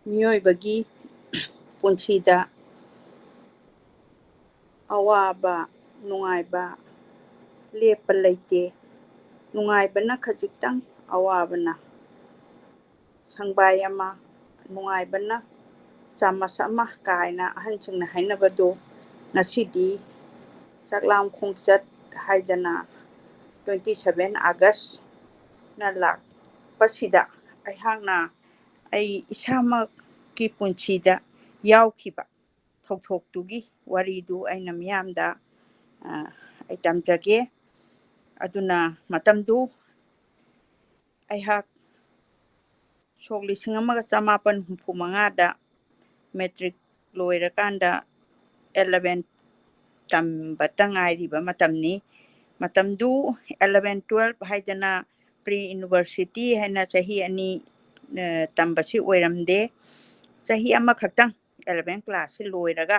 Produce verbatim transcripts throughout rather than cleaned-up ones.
ꯃꯤꯑꯣꯏꯕꯒꯤ ꯄꯨꯟꯁꯤꯗ ꯑꯋꯥꯕ ꯅꯨꯡꯉꯥꯏꯕ ꯂꯦꯞꯄ ꯂꯩꯇꯦ꯫ ꯅꯨꯡꯉꯥꯏꯕꯅ ꯈꯖꯤꯛꯇꯪ, ꯑꯋꯥꯕꯅ ꯁꯪꯕꯥꯏ ꯑꯃ, ꯅꯨꯡꯉꯥꯏꯕꯅ ꯆꯥꯃꯁ ꯑꯃ ꯀꯥꯏꯅ ꯑꯍꯟꯁꯤꯡꯅ ꯍꯥꯏꯅꯕꯗꯨ ꯉꯁꯤꯗꯤ ꯆꯥꯛꯂꯥꯝ ꯈꯣꯡꯆꯠ ꯍꯥꯏꯗꯅ twenty seven August ꯅ ꯂꯥꯛꯄꯁꯤꯗ ꯑꯩꯍꯥꯛꯅ ꯑꯩ ꯏꯁꯥꯃꯛꯀꯤ ꯄꯨꯟꯁꯤꯗ ꯌꯥꯎꯈꯤꯕ ꯊꯧꯗꯣꯛꯇꯨꯒꯤ ꯋꯥꯔꯤꯗꯨ ꯑꯩꯅ ꯃꯤꯌꯥꯝꯗ, ꯑ, ꯑꯩ ꯇꯝꯖꯒꯦ꯫ ꯑꯗꯨꯅ ꯃꯇꯝꯗꯨ ꯑꯩꯍꯥꯛ ꯁꯣꯛ ꯂꯤꯁꯤꯡ ꯑꯃꯒ ꯆꯃꯥꯄꯟ ꯍꯨꯝꯐꯨ ꯃꯉꯥꯗ ꯃꯦꯇ꯭ꯔꯤꯛ ꯂꯣꯏꯔꯀꯥꯟꯗ eleven ꯇꯝꯕꯇ ꯉꯥꯏꯔꯤꯕ ꯃꯇꯝꯅꯤ꯫ ꯃꯇꯝꯗꯨ eleven twelve ꯍꯥꯏꯗꯅ pre university ꯍꯥꯏꯅ ꯆꯍꯤ ꯑꯅꯤ, ꯑ, ꯇꯝꯕꯁꯤ ꯑꯣꯏꯔꯝꯗꯦ꯫ ꯆꯍꯤ ꯑꯃꯈꯛꯇꯪ eleven class ꯁꯤ ꯂꯣꯏꯔꯒ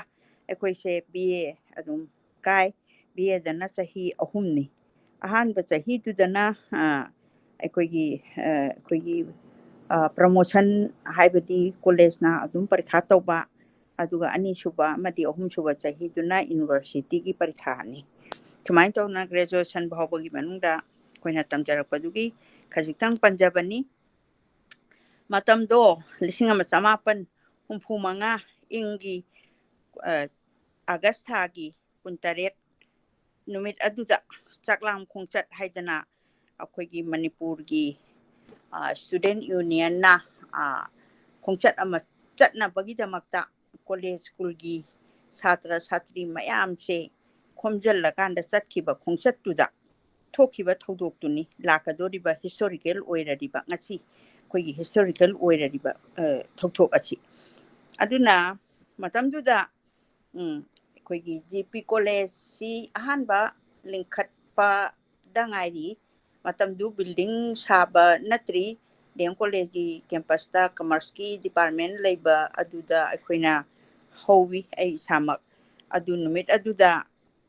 ꯑꯩꯈꯣꯏꯁꯦ B A ꯑꯗꯨꯝ ꯀꯥꯏ꯫ B A ꯗꯅ ꯆꯍꯤ ꯑꯍꯨꯝꯅꯤ꯫ ꯑꯍꯥꯟꯕ ꯆꯍꯤꯗꯨꯗꯅ, ꯑ, ꯑꯩꯈꯣꯏꯒꯤ, ꯑ, ꯑꯩꯈꯣꯏꯒꯤ, ꯑ, promotion ꯍꯥꯏꯕꯗꯤ college ꯅ ꯑꯗꯨꯝ ꯄꯔꯤꯈꯥ ꯇꯧꯕ, ꯑꯗꯨꯒ ꯑꯅꯤꯁꯨꯕ ꯑꯃꯗꯤ ꯑꯍꯨꯝꯁꯨꯕ ꯆꯍꯤꯗꯨꯅ university ꯒꯤ ꯄꯔꯤꯈꯥꯅꯤ꯫ ꯁꯨꯃꯥꯏꯅ ꯇꯧꯅ graduation ꯐꯥꯎꯕꯒꯤ ꯃꯅꯨꯡꯗ ꯑꯩꯈꯣꯏꯅ ꯇꯝꯖꯔꯛꯄꯗꯨꯒꯤ ꯈꯖꯤꯛꯇꯪ ꯄꯟꯖꯕꯅꯤ꯫ ꯃꯇꯝꯗꯣ ꯂꯤꯁꯤꯡ ꯑꯃ ꯆꯃꯥꯄꯟ ꯍꯨꯝꯐꯨ ꯃꯉꯥ ꯏꯪꯒꯤ, ꯑ, August ꯊꯥꯒꯤ ꯀꯨꯟꯇꯔꯦꯠ ꯅꯨꯃꯤꯠ ꯑꯗꯨꯗ ꯆꯥꯛꯂꯥꯝ ꯈꯣꯡꯆꯠ ꯍꯥꯏꯗꯅ ꯑꯩꯈꯣꯏꯒꯤ ꯃꯅꯤꯄꯨꯔꯒꯤ, ꯑ, student union ꯅ, ꯑ, ꯈꯣꯡꯆꯠ ꯑꯃ ꯆꯠꯅꯕꯒꯤꯗꯃꯛꯇ college school ꯒꯤ ꯁꯥꯇ꯭ꯔ ꯁꯥꯇ꯭ꯔꯤ ꯃꯌꯥꯝꯁꯦ ꯈꯣꯝꯖꯤꯜꯂꯀꯥꯟꯗ ꯆꯠꯈꯤꯕ ꯈꯣꯡꯆꯠꯇꯨꯗ ꯊꯣꯛꯈꯤꯕ ꯊꯧꯗꯣꯛꯇꯨꯅꯤ ꯂꯥꯛꯀꯗꯧꯔꯤꯕ historical ꯑꯣꯏꯔꯔꯤꯕ, ꯉꯁꯤ ꯑꯩꯈꯣꯏꯒꯤ historical ꯑꯣꯏꯔꯔꯤꯕ, ꯑ, ꯊꯧꯗꯣꯛ ꯑꯁꯤ꯫ ꯑꯗꯨꯅ ꯃꯇꯝꯗꯨꯗ, ꯎꯝ, ꯑꯩꯈꯣꯏꯒꯤ G P college ꯁꯤ ꯑꯍꯥꯟꯕ ꯂꯤꯡꯈꯠꯄꯗ ꯉꯥꯏꯔꯤ꯫ ꯃꯇꯝꯗꯨ building ꯁꯥꯕ ꯅꯠꯇ꯭ꯔꯤ꯫ D M college ꯀꯤ campus ꯇ commerce ꯀꯤ department ꯂꯩꯕ ꯑꯗꯨꯗ ꯑꯩꯈꯣꯏꯅ ꯍꯧꯋꯤ, ꯑꯩ ꯏꯁꯥꯃꯛ꯫ ꯑꯗꯨ ꯅꯨꯃꯤꯠ ꯑꯗꯨꯗ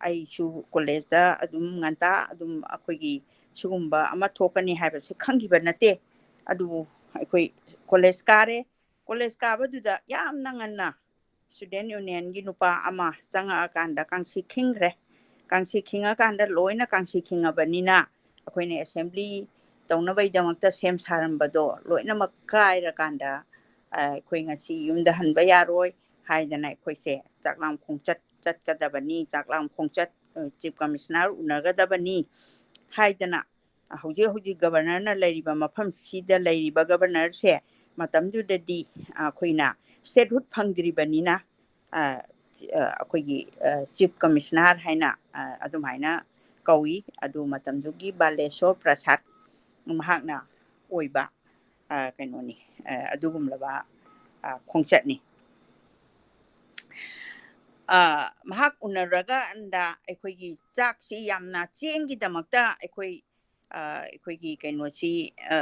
ꯑꯩꯁꯨ college ꯇ ꯑꯗꯨꯝ ꯉꯟꯇꯥ ꯑꯗꯨꯝ ꯑꯩꯈꯣꯏꯒꯤ ꯁꯤꯒꯨꯝꯕ ꯑꯃ ꯊꯣꯛꯀꯅꯤ ꯍꯥꯏꯕꯁꯦ ꯈꯪꯈꯤꯕ ꯅꯠꯇꯦ꯫ ꯑꯗꯨꯕꯨ ꯑꯩꯈꯣꯏ college ꯀꯥꯔꯦ꯫ ꯀꯣꯂꯦꯖ ꯀꯥꯕꯗꯨꯗ ꯌꯥꯝꯅ ꯉꯟꯅ ꯁ꯭ꯇꯨꯗꯦꯟ ꯌꯨꯅꯤꯌꯟꯒꯤ ꯅꯨꯄꯥ ꯑꯃ ꯆꯪꯉꯛꯑꯀꯥꯟꯗ ꯀꯥꯡꯁꯤ ꯈꯤꯡꯈ꯭ꯔꯦ꯫ ꯀꯥꯡꯁꯤ ꯈꯤꯡꯉꯀꯥꯟꯗ ꯂꯣꯏꯅ ꯀꯥꯡꯁꯤ ꯈꯤꯡꯉꯕꯅꯤꯅ ꯑꯩꯈꯣꯏꯅ ꯑꯦꯁꯦꯝꯕ꯭ꯂꯤ ꯇꯧꯅꯕꯒꯤꯗꯃꯛꯇ ꯁꯦꯝ ꯁꯥꯔꯝꯕꯗꯣ ꯂꯣꯏꯅꯃꯛ ꯀꯥꯏꯔꯀꯥꯟꯗ, ꯑ, ꯑꯩꯈꯣꯏ ꯉꯁꯤ ꯌꯨꯝꯗ ꯍꯟꯕ ꯌꯥꯔꯣꯏ ꯍꯥꯏꯗꯅ ꯑꯩꯈꯣꯏꯁꯦ ꯆꯥꯛꯂꯥꯝ ꯈꯣꯡꯆꯠ ꯆꯠꯀꯗꯕꯅꯤ, ꯆꯥꯛꯂꯥꯝ ꯈꯣꯡꯆꯠ, ꯑ, ꯆꯤꯐ ꯀꯃꯤꯁꯅꯔ ꯎꯅꯒꯗꯕꯅꯤ ꯍꯥꯏꯗꯅ ꯍꯧꯖꯤꯛ ꯍꯧꯖꯤꯛ ꯒꯕꯔꯅꯔꯅ ꯂꯩꯔꯤꯕ ꯃꯐꯝꯁꯤꯗ ꯂꯩꯔꯤꯕ ꯒꯕꯔꯅꯔꯁꯦ ꯃꯇꯝꯗꯨꯗꯗꯤ ꯑꯩꯈꯣꯏꯅ ꯁ꯭ꯇꯦꯠꯍꯨꯗ ꯐꯪꯗ꯭ꯔꯤꯕꯅꯤꯅ, ꯑ, ꯑ, ꯑꯩꯈꯣꯏꯒꯤ, ꯑ, ꯆꯤꯐ ꯀꯃꯤꯁꯅꯔ ꯍꯥꯏꯅ, ꯑ, ꯑꯗꯨꯃꯥꯏꯅ ꯀꯧꯏ꯫ ꯑꯗꯨ ꯃꯇꯝꯗꯨꯒꯤ ꯕꯥꯂꯦꯁꯣꯔ ꯄ꯭ꯔꯁꯥꯗ ꯃꯍꯥꯛꯅ ꯑꯣꯏꯕ, ꯑ, ꯀꯩꯅꯣꯅꯤ, ꯑ, ꯑꯗꯨꯒꯨꯝꯂꯕ, ꯑ, ꯈꯣꯡꯆꯠꯅꯤ꯫ ꯑ, ꯃꯍꯥꯛ ꯎꯅꯔꯒ ꯑꯟꯗ ꯑꯩꯈꯣꯏꯒꯤ ꯆꯥꯛꯁꯤ ꯌꯥꯝꯅ ꯆꯦꯡꯒꯤꯗꯃꯛꯇ ꯑꯩꯈꯣꯏ, ꯑ, ꯑꯩꯈꯣꯏꯒꯤ ꯀꯩꯅꯣꯁꯤ, ꯑ,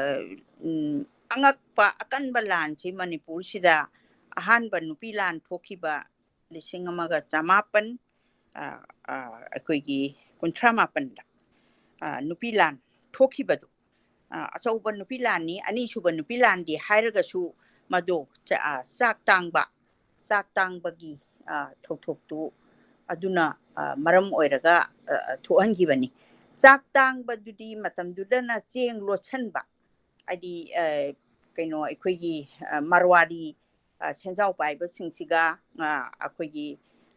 ꯎꯝ, ꯑꯉꯛꯄ ꯑꯀꯟꯕ ꯂꯥꯟꯁꯤ ꯃꯅꯤꯄꯨꯔꯁꯤꯗ ꯑꯍꯥꯟꯕ ꯅꯨꯄꯤ ꯂꯥꯟ ꯊꯣꯛꯈꯤꯕ ꯂꯤꯁꯤꯡ ꯑꯃꯒ ꯆꯃꯥꯄꯟ, ꯑ, ꯑ, ꯑꯩꯈꯣꯏꯒꯤ ꯀꯨꯟꯊ꯭ꯔꯥ ꯃꯥꯄꯟꯗ, ꯑ, ꯅꯨꯄꯤ ꯂꯥꯟ ꯊꯣꯛꯈꯤꯕꯗꯨ, ꯑ, ꯑꯆꯧꯕ ꯅꯨꯄꯤ ꯂꯥꯟꯅꯤ, ꯑꯅꯤꯁꯨꯕ ꯅꯨꯄꯤ ꯂꯥꯟꯗꯤ ꯍꯥꯏꯔꯒꯁꯨ ꯃꯗꯨ ꯆ-, ꯑ, ꯆꯥꯛ ꯇꯥꯡꯕ, ꯆꯥꯛ ꯇꯥꯡꯕꯒꯤ, ꯑ, ꯊꯧꯗꯣꯛꯇꯨ ꯑꯗꯨꯅ, ꯑ, ꯃꯔꯝ ꯑꯣꯏꯔꯒ, ꯑ, ꯊꯣꯛꯍꯟꯈꯤꯕꯅꯤ꯫ ꯆꯥꯛ ꯇꯥꯡꯕꯗꯨꯗꯤ ꯃꯇꯝꯗꯨꯗꯅ ꯆꯦꯡ ꯂꯣꯠꯁꯟꯕ, ꯍꯥꯏꯗꯤ, ꯑ, ꯀꯩꯅꯣ ꯑꯩꯈꯣꯏꯒꯤ, ꯑ, ꯃꯔꯋꯥꯔꯤ, ꯑ, ꯁꯦꯟꯖꯥꯎ ꯄꯥꯏꯕꯁꯤꯡꯁꯤꯒ, ꯑ, ꯑꯩꯈꯣꯏꯒꯤ,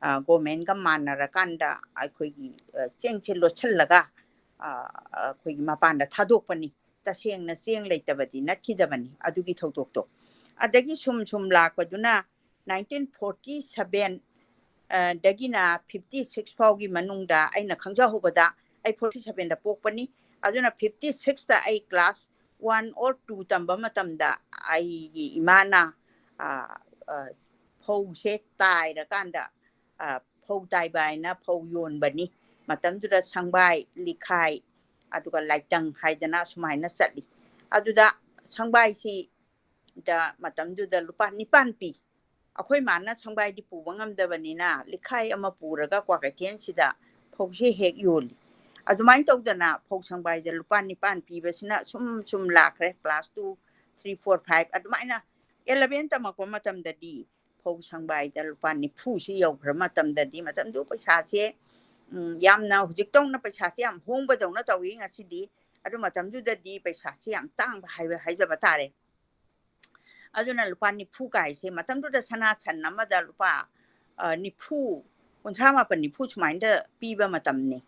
ꯑ, ꯒꯣꯔꯃꯦꯟꯒ ꯃꯥꯟꯅꯔꯀꯥꯟꯗ ꯑꯩꯈꯣꯏꯒꯤ, ꯑ, ꯆꯦꯡꯁꯦ ꯂꯣꯠꯁꯤꯜꯂꯒ, ꯑ, ꯑꯩꯈꯣꯏꯒꯤ ꯃꯄꯥꯟꯗ ꯊꯥꯗꯣꯛꯄꯅꯤ꯫ ꯇꯁꯦꯡꯅ ꯆꯦꯡ ꯂꯩꯇꯕꯗꯤ ꯅꯠꯈꯤꯗꯕꯅꯤ ꯑꯗꯨꯒꯤ ꯊꯧꯗꯣꯛꯇꯣ꯫ ꯑꯗꯒꯤ ꯁꯨꯝ ꯁꯨꯝ ꯂꯥꯛꯄꯗꯨꯅ nineteen forty seven, ꯑ, ꯗꯒꯤꯅ fifty six ꯐꯥꯎꯒꯤ ꯃꯅꯨꯡꯗ ꯑꯩꯅ ꯈꯪꯖꯍꯧꯕꯗ, ꯑꯩ forty sevenꯗ ꯄꯣꯛꯄꯅꯤ, ꯑꯗꯨꯅ fifty sixꯇ ꯑꯩ class one or two ꯇꯝꯕ ꯃꯇꯝꯗ ꯑꯩꯒꯤ ꯏꯃꯥꯅ, ꯑ, ꯑ, ꯐꯧꯁꯦ ꯇꯥꯏꯔꯀꯥꯟꯗ, ꯑ, ꯐꯧ ꯇꯥꯏꯕ ꯍꯥꯏꯅ ꯐꯧ ꯌꯣꯟꯕꯅꯤ꯫ ꯃꯇꯝꯗꯨꯗ ꯁꯪꯕꯥꯏ, ꯂꯤꯈꯥꯏ, ꯑꯗꯨꯒ ꯂꯥꯏꯇꯪ ꯍꯥꯏꯗꯅ ꯁꯨꯃꯥꯏꯅ ꯆꯠꯂꯤ꯫ ꯑꯗꯨꯗ ꯁꯪꯕꯥꯏꯁꯤ ꯗ ꯃꯇꯝꯗꯨꯗ ꯂꯨꯄꯥ ꯅꯤꯄꯥꯟ ꯄꯤ꯫ ꯑꯩꯈꯣꯏ ꯃꯥꯅ ꯁꯪꯕꯥꯏꯗꯤ ꯄꯨꯕ ꯉꯝꯗꯕꯅꯤꯅ ꯂꯤꯈꯥꯏ ꯑꯃ ꯄꯨꯔꯒ ꯀ꯭ꯋꯥꯀꯩꯊꯦꯜꯁꯤꯗ ꯐꯧꯁꯦ ꯍꯦꯛ ꯌꯣꯜꯂꯤ꯫ ꯑꯗꯨꯃꯥꯏꯅ ꯇꯧꯗꯅ ꯐꯧ ꯁꯪꯕꯥꯏꯗ ꯂꯨꯄꯥ ꯅꯤꯄꯥꯟ ꯄꯤꯕꯁꯤꯅ ꯁꯨꯝ ꯁꯨꯝ ꯂꯥꯛꯈ꯭ꯔꯦ꯫ Class two, three, four, five ꯑꯗꯨꯃꯥꯏꯅ ꯑꯦꯂꯚꯦꯟ ꯇꯝꯃꯛꯄ ꯃꯇꯝꯗꯗꯤ ꯐꯧ ꯁꯪꯕꯥꯏꯗ ꯂꯨꯄꯥ ꯅꯤꯐꯨꯁꯤ ꯌꯧꯈ꯭ꯔ ꯃꯇꯝꯗꯗꯤ, ꯃꯇꯝꯗꯨ ꯄꯩꯁꯥꯁꯦ, ꯎꯝ, ꯌꯥꯝꯅ ꯍꯧꯖꯤꯛꯇꯧꯅ ꯄꯩꯁꯥꯁꯦ ꯌꯥꯝ ꯍꯣꯡꯕꯗꯧꯅ ꯇꯧꯏ ꯉꯁꯤꯗꯤ꯫ ꯑꯗꯨ ꯃꯇꯝꯗꯨꯗꯗꯤ ꯄꯩꯁꯥꯁꯦ ꯌꯥꯝ ꯇꯥꯡꯕ ꯍꯥꯏꯕ, ꯍꯥꯏꯖꯕ ꯇꯥꯔꯦ꯫ ꯑꯗꯨꯅ ꯂꯨꯄꯥ ꯅꯤꯐꯨ ꯀꯥꯏꯁꯦ ꯃꯇꯝꯗꯨꯗ ꯁꯅꯥ ꯁꯟ ꯑꯃꯗ ꯂꯨꯄꯥ, ꯑ, ꯅꯤꯐꯨ, ꯀꯨꯟꯊ꯭ꯔꯥ ꯃꯥꯄꯟ, ꯅꯤꯐꯨ ꯁꯨꯃꯥꯏꯅ ꯄꯤꯕ ꯃꯇꯝꯅꯤ꯫